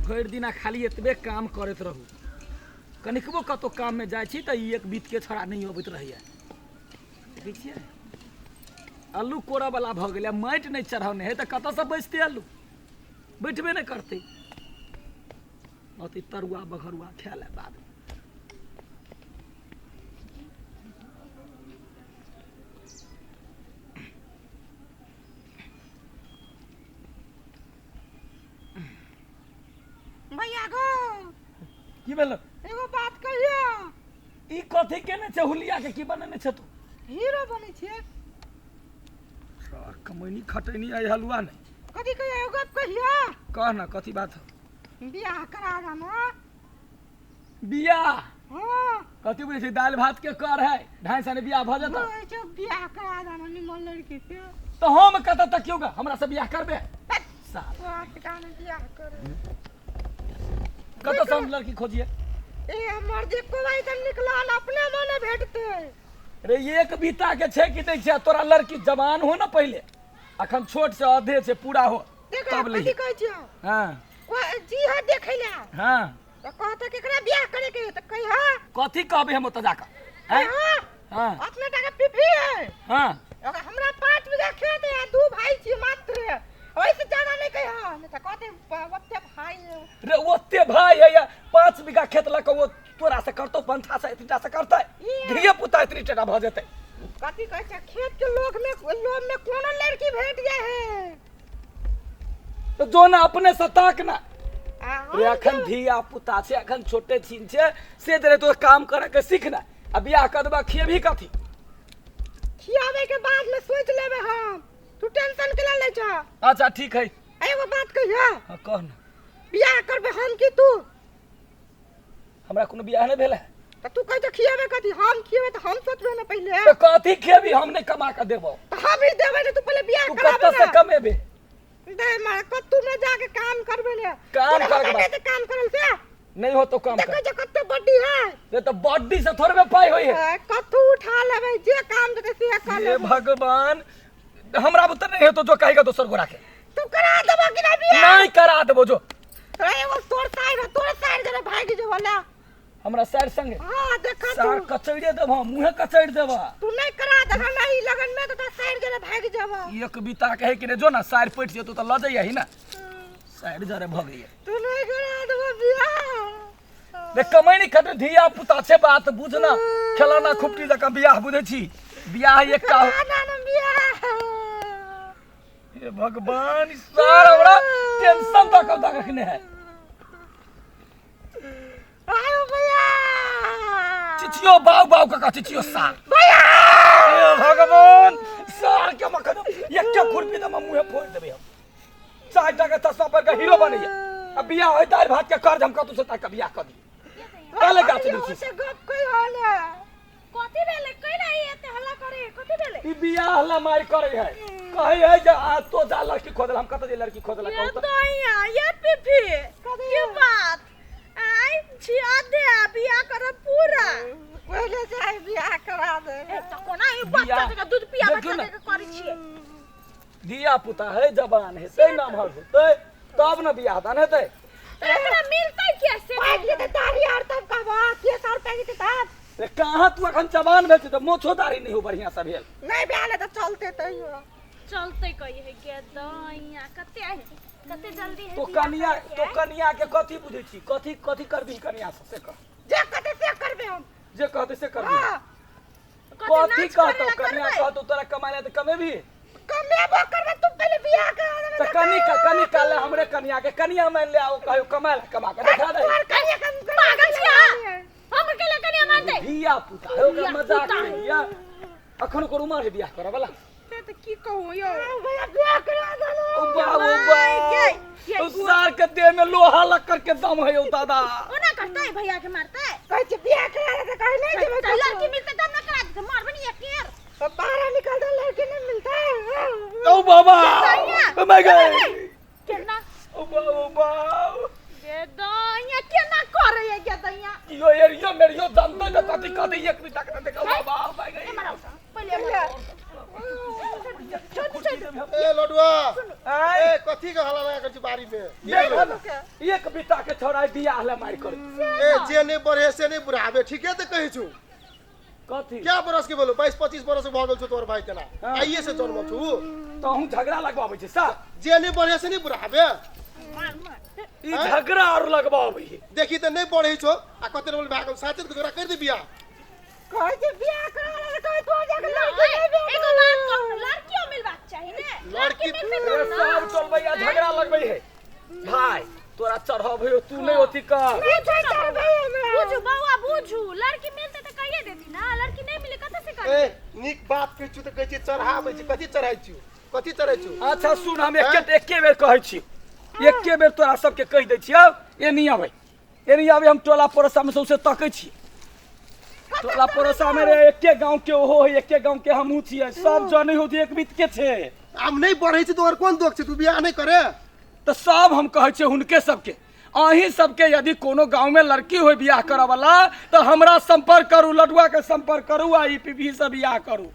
भरि दिना खाली एतबे काम करैत रहू। कनिकबो कतौ काममे जाइ छी तऽ ई एक बीतके छड़ा नहि अबैत रहैया। देखै छियै अल्लू कोड़ऽ वाला भऽ गेलै, माटि नहि चढ़ौने है तऽ कतऽसँ बचतै? अल्लू बैठबे नहि करतै। अथी तरुआ बघरुआ खाय ले बाद। भैया गो, की भेल? एगो बात कहियो। ई कथी केने छै? हुलिया के की बनेने छै तू? हीरो बनै छियै। कमैनी खटैनी आई हलुआ नहीं। कथी कहियो? एगो गप कहियो। कह ना, कथी बात है? बियाह करा देना। बियाह? हाँ। कथी बुझै छै? दालि भात के कर है, ढाई साल बियाह भऽ जेतौ। कहै छै बियाह करा देना निमन लड़की से। तऽ हम कतऽ तकियौ गे? हमरा से बियाह करबे साल? तोरा ठिकाना बियाह करे। कतऽ से हम लड़की खोजिए? ए हमर जे कोई तऽ निकलल अपने मने भेटतै। रे एक बीता के छै कि नहि छै तोरा लड़की? जवान हो ना पहिले, अखन छोट से अधे छै, पूरा हो देख तब कथी लइहे। कहै छियौ? हाँ। कोई जी है देखै ले। हाँ। तऽ कहतै केकरा बियाह करे के है, तऽ कहिहा। कथी कहबै हम ओतऽ जाकऽ? हैं? कहिहा। हाँ। अपने टाका पीपी है। हाँ। अगर हमरा 5 बीघा खेत है, 2 भाई छी मात्र, ओहिसे ज्यादा नहीं कहिहा, नहीं तऽ कहतै ओते भाई है। रे ओते भाई है या 5 बीघा खेत लऽ कऽ ओ तोरा से करतौ? पंथा से एतनीटा से करतै? धिये पुता एतनी टाका भऽ जेतै। कथी कहै छै, खेत के लोग में लोभ में कोनो लड़की भेट जाय है। तऽ जो ना अपने से ताक ना। आ हम रे अखन धिया पुता छै, अखन छोटे छिन छै, से दे तो काम करे के सीख ना, आ बियाह कर देबा, खियेबही कथी? खियाबे के बाद में सोच लेबे हम, तू टेंशन के लै छ। अच्छा ठीक है। एगो बात कहिया। हाँ कह ना। बियाह करबे हम की तू? हमरा कोनो बियाह नहि भेल है। तऽ तू कहै छ खियाबे कथी, हम खियेबे तऽ हम सोचबे ना पहिले। तऽ कथी खेबी? हम नहि कमा के देबो। तऽ हम ही देबे ने, तू पहिले बियाह तू कराबे कतऽ से ना। कमेबे? दे मार कत्तू में जाके काम करबे ने। काम तोरा करके पता बात। नहीं तऽ काम करल से नहीं हो तो काम देखै कर। छै कते बड्डी है। रे तऽ बॉडी से थोड़बे पाई होई है। कत्तू उठा लेबै, जे काम देतै से कर हे लेबै। भगवान, हमरा बुते नहीं हो तो जो कहेगा दोसर गोरा के। तू करा देबो कि नहीं बियाह? नहीं करा देबो जो। तोरा एगो तोर साइड है, तोर साइड जरे भागि जेबो ले। हमरा सर संगे? हाँ देखा। सार तू कचैड़े देबो, मुँहे कचैड़ देबो। तू नहीं करा देबो ना ई लगन में तऽ तोर साइड जरे भागि जेबो। एक बीता कहे कि रे जो ना सार पटि जेतौ तऽ लऽ जइयही ना, साइड जरे भऽ गई। तू नहीं करा देबो बियाह? रे कमैनी खट धिया पुता छै, बात बुझना, खेलौना खुपटी जकाँ बियाह बुझै छी बियाह एक का? करा ना ना बियाह। हे भगवान, ई सार हमरा टेंशन तक तक रखने है। आयो भैया। चिचियो बाऊ बाऊ काका, चिचियो सार। भैया। हे भगवान, सार के मखन एक खुरपी दम मुँहे फोड़ देबै हम। चारि टाका चश्मा पर के हीरो बनैया आ बियाह होय दालि भात के कर्ज हम कतौ से ताकि बियाह कऽ दी काले गाछ दै छी। से गप कहि होले? कथी भेलै? कैला ई एते हल्ला करे? कथी भेलै? ई बियाह ला मारि करे है, कहै है जे आ तो जा लड़की खोजल। हम कतऽ जे लड़की खोजल? ये कहू तऽ। दैया ये पिफी की बात आइ छिया दे आ बियाह करब पूरा। पहिले से बियाह करा दे। ए तऽ कोना ई बच्चा बियाह- जकाँ दूध पिया देखियौ बच्चा ने। जकाँ करै छियै? धिया पुता है, जवान है, से नमहर होतै तब ने बियाह दान हेतै। तऽ एकरा मिलतै कैसे? पाकि जेतै दाढ़ी आर तब कहबो, केस आर पाकि जेतै तब। रे कहाँ तू अखन जवान भेल छी तऽ मोछो दाढ़ी नहि हो बढ़िया से भेल। नहीं भेल है तऽ चलते तैयो। चलते कही है गे दैया, कते कते जल्दी है तो बियाह कनिया करैके? तो कनिया के कथी बुझै छी? कथी कथी करबी कनिया से, से कह। जे कहतै से करबे हम। जे कहतै से करबी? हाँ। कथी कथी नाच कहतौ करेला कनिया? करबै? कहतौ तोरा कमाय ला तऽ कमेबी? कमेबो करबे, तू पहिले बियाह करा देबे। तऽ कनी कनी काल हमरे कनिया के कनिया मान ले, आओ कहियो कमाय ला, कमा के देखा दे। तोहर कनिया के पागल छी अहाँ? हमर केला कनिया मानतै? धिया पुता है, ओकरा धिया मजाक पुता नहीं या अखन ओकर उमर है बियाह करऽ वाला। से तऽ की कहू यौ। भैया बियाह करा देलो। ओ बाबू माय गे, बा, ओ सार के देह में लोहा लक्कर के दम है यौ दादा। ओना करतै? भैया के मारतै? कहै छै बियाह करा दे तऽ कहै नहीं जेबै। तऽ लड़की मिलतै तब ने करा देतै, मारबै ने एक केर। तो बाहर निकल दे, लड़की नहीं मिलता है। ओ बाबा। दैया। ओ my God. केना ओ बाबू बाबू। गे दैया, केना करैया गे दैया? यो एरियो मेरियो जानते न कथी कथी एक भी तक देखा बाबा my A गई। मारा पहिले मारा। ए लडुआ। आय। ए कथी के हल्ला लगा कर छी बाड़ी में? देख न, एक एक बीता के छौड़ा बियाह ले मारि कर। ए जे नहि बढ़े से नहि बुढ़ाबे, ठीके तऽ कहै छौ। कथी क्या बरस के बोलो? 22-25 बरस के भऽ गेल छौ तोहर भाई तेना। हाँ। आइए से जन्मल छौ। तहूँ झगड़ा लगवाबै छै सा। जे नहि बढ़े से नहि बुढ़ाबे। ई झगड़ा आर लगवाबै है। देखी तऽ नहि बढ़ै छौ आ कते नंबर भए गेल, साचे के जोड़ा कर दे बियाह। कहै छै बियाह करा ले, कहै तोरा जाके लड़की नहीं भेटल। एगो बात कहू, लड़कियों मिलबाक चाही ने। लड़की मिलतै ए, तब ने। सब टोलबैया झगड़ा लगबै है। भाई तोरा चढ़बै हो, तू नहीं ओथी कर। नहीं छै चढ़बै हमरा। बुझू बौआ बुझू, लड़की मिलतै तऽ कहिए देती ना, लड़की नहीं मिले कतऽ से करबै? ए नीक बात कहै छौ तऽ कहै छी चढ़ाबै छी, कथी चढ़ाइ छियौ, कथी चढ़ाइ छियौ? अच्छा सुन, हम एके एके बेर कहै छी, एके बेर तोरा सबके कहि दै छियौ, एनी अबै, एनी अबै। हम टोला पड़ोसा में सौंसे तकै छी। टोला पड़ोसा में रे एके गांव के ओहो है, एके गांव के हमहूँ छियै, सब जनै हो जे एक बीत के छै। आब नहि बढ़ै छै तोहर कोन दोख छै? तू बियाह नहि करे तऽ सब हम कहै छियै हुनके सबके, अहीं सबके यदि कोनो गांव में लड़की होय बियाह करऽ वाला तऽ हमरा संपर्क करू, लडुआ के संपर्क करू आ ई पीपी से बियाह करू।